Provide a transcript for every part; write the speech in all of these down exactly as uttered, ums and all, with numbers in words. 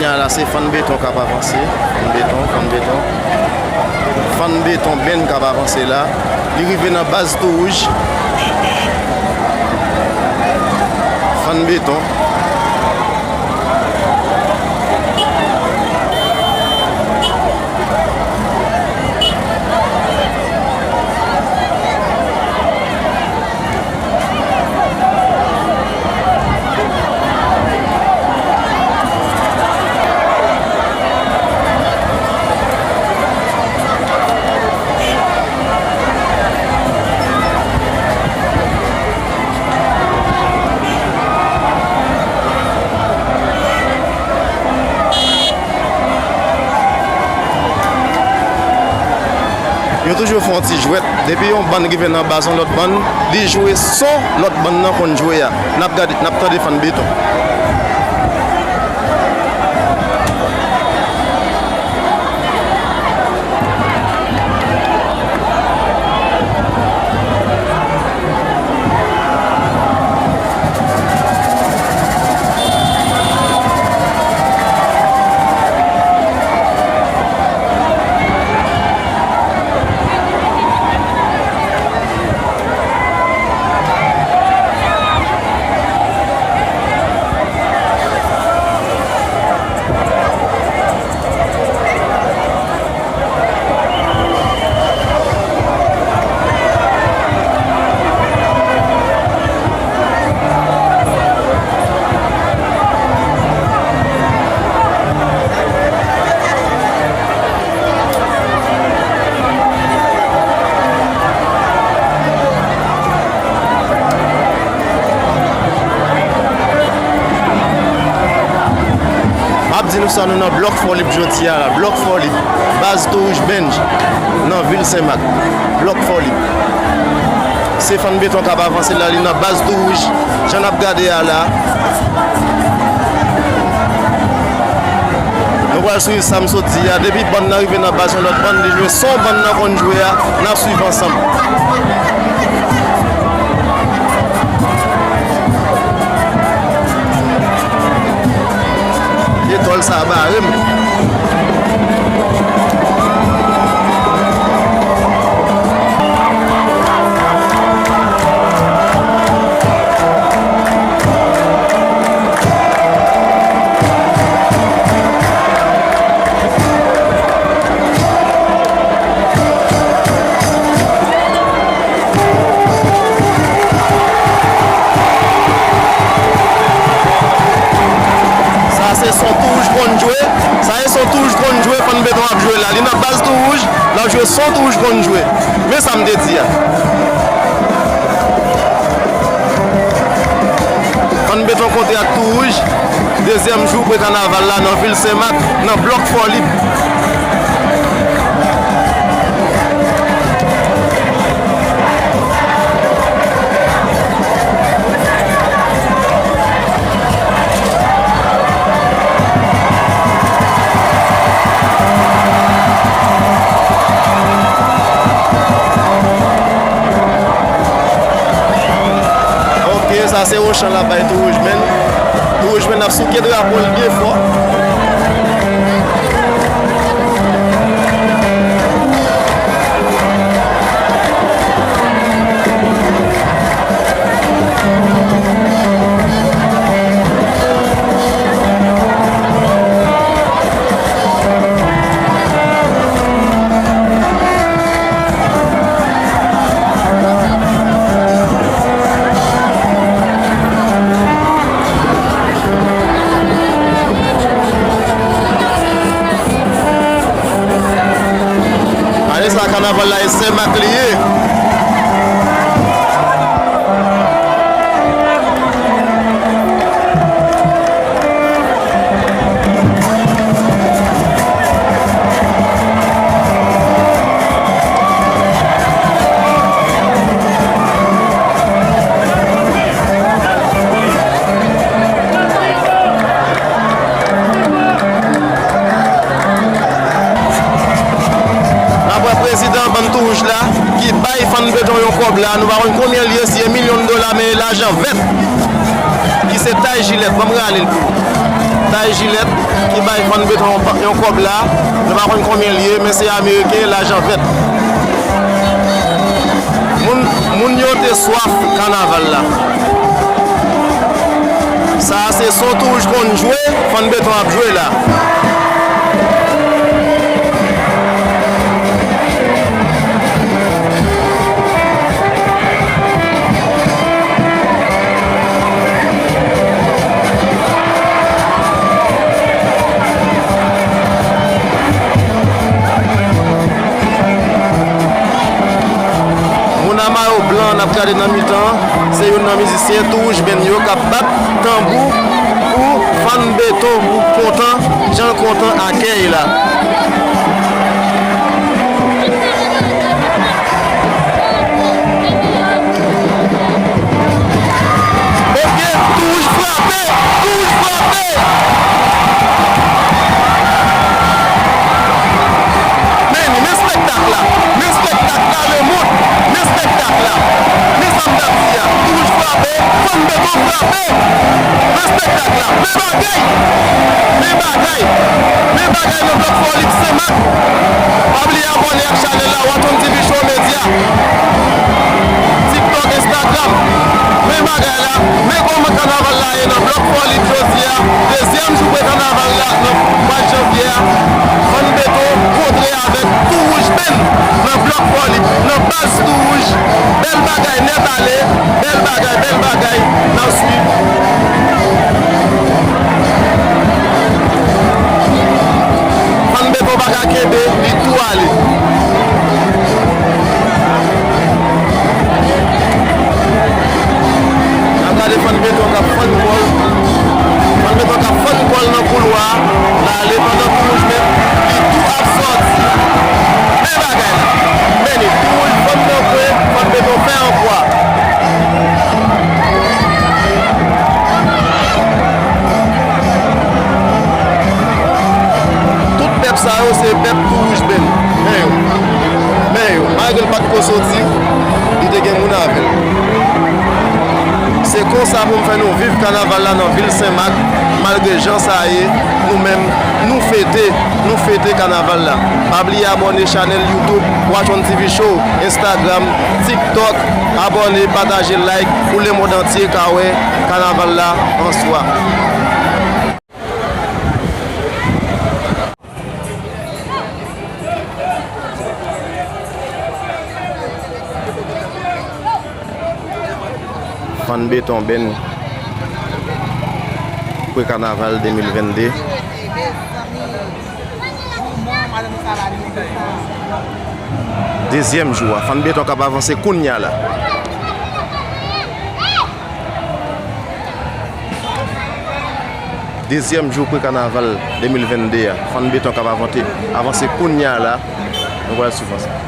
La, se Fann Beton k ap avanse. Fann Beton, Fann Beton. Fann Beton Band k ap avanse la. Li rive nan baz Tou Wouj. Fann Beton. Yo toujou fè yon ti jwèt. Depi yon bann rive nan baz yon lòt bann, li jwe son lòt bann nan konn jwe a. N ap gade, n ap tande Fann Beton. M ap di nou sa, nou nan Blòk Fòlib jodi a la. Blòk Fòlib, baz Tou Wouj Band nan vil Senmak. Blòk Fòlib. Se Fann Beton k ap avanse la, li nan baz Tou Wouj. Jan n ap gade a la. Nou pral swiv sa m sot di a. Depi bann nan rive nan baz yon lòt bann, li jwe son bann nan konn jwe a, n ap swiv ansanm. Etwal sa bare m. Sa se son Tou Wouj konn jwe. Sa se son Tou Wouj konn jwe, Fann Beton ap jwe la. Li nan baz Tou Wouj, l ap jwe son Tou Wouj konn jwe. Men sa m te di a. Fann Beton kontre ak Tou Wouj. Dezyèm jou pre kanaval la nan vil Senmak, nan Blòk Fòlib. Ok, sa se Ochan la bay Tou Wouj Band. Tou Wouj Band ap souke drapo l byen fò. Ane sa, kanaval la e Senmak li ye. N ap wè prezidan bann Tou Wouj la ki bay Fann Beton yon kòb la, nou pa konn konbyen l ye, si e milyon dola, men e lajan vèt ki se tay jilèt, ban m rale l pou ou. Tay Jilèt ki bay Fann Beton yon pa- yon kòb la. Nou pa konn konbyen l ye, men se ameriken, lajan vèt. Moun, moun yo te swaf kanaval la. Sa a se son Tou Wouj konn jwe, Fann Beton ap jwe la. Moun a mayo blan n ap gade nan mitan, se youn nan mizisyen Tou Wouj Band yo k ap bat tanbou pou Fann Beton, pou kontan, jan l kontan akèy la. Ok, Tou Wouj frape, Tou Wouj frape. Men, men spektak la, men spektak la, le monde, men spektak la. Men sa m t ap di a, Tou Wouj frape, Fann Beton frape. Men spektak la, men bagay, men bagay, men bagay nan blòk Fòlib Senmak. Pa bliye abòne ak chanèl la, Watchon T V Show Media. TikTok, Instagram. Men bagay la, men kòman kanaval la ye nan blòk Fòlib jodi a. Dezyèm jou pre kanaval la nan mwa janvye a. Fann Beton kontre avèk Tou Wouj Band nan blòk Fòlib, nan baz Tou Wouj. Bèl bagay nèt ale, bèl bagay, bèl bagay, n ap swiv. Fann Beton pa ka kenbe, li tou ale. N ap gade Fann Beton k ap fann kò l. Fann Beton k ap fann kò l nan koulwa a. L ale pandan Tou Wouj menm, li tou ap sòti. Men bagay la. Men li, Tou Wouj fann nan kwen, Fann Beton fè ankwa. Tout pèp sa yo se pèp Tou Wouj Band. Men yo. Men yo. Malgre l pa t ko soti, li te gen moun avè l. Se konsa pou m fè nou viv kanaval la nan vil Senmak, malgre jan sa ye, nou menm, nou fete, nou fete kanaval la. Pa bliye abòne chanèl YouTube, Watchon T V Show, Instagram, TikTok, abòne, pataje, like, pou lemonn antye ka wè kanaval la an swa. Fann Beton Band, pre kanaval de mil vennde. Dezyèm jou a, Fann Beton k ap avanse kounya la. Dezyèm jou pre kanaval de mil vennde a, Fann Beton k ap avante, avanse kounya la. Nou pral swiv ansanm.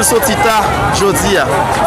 Soti ta jodi a.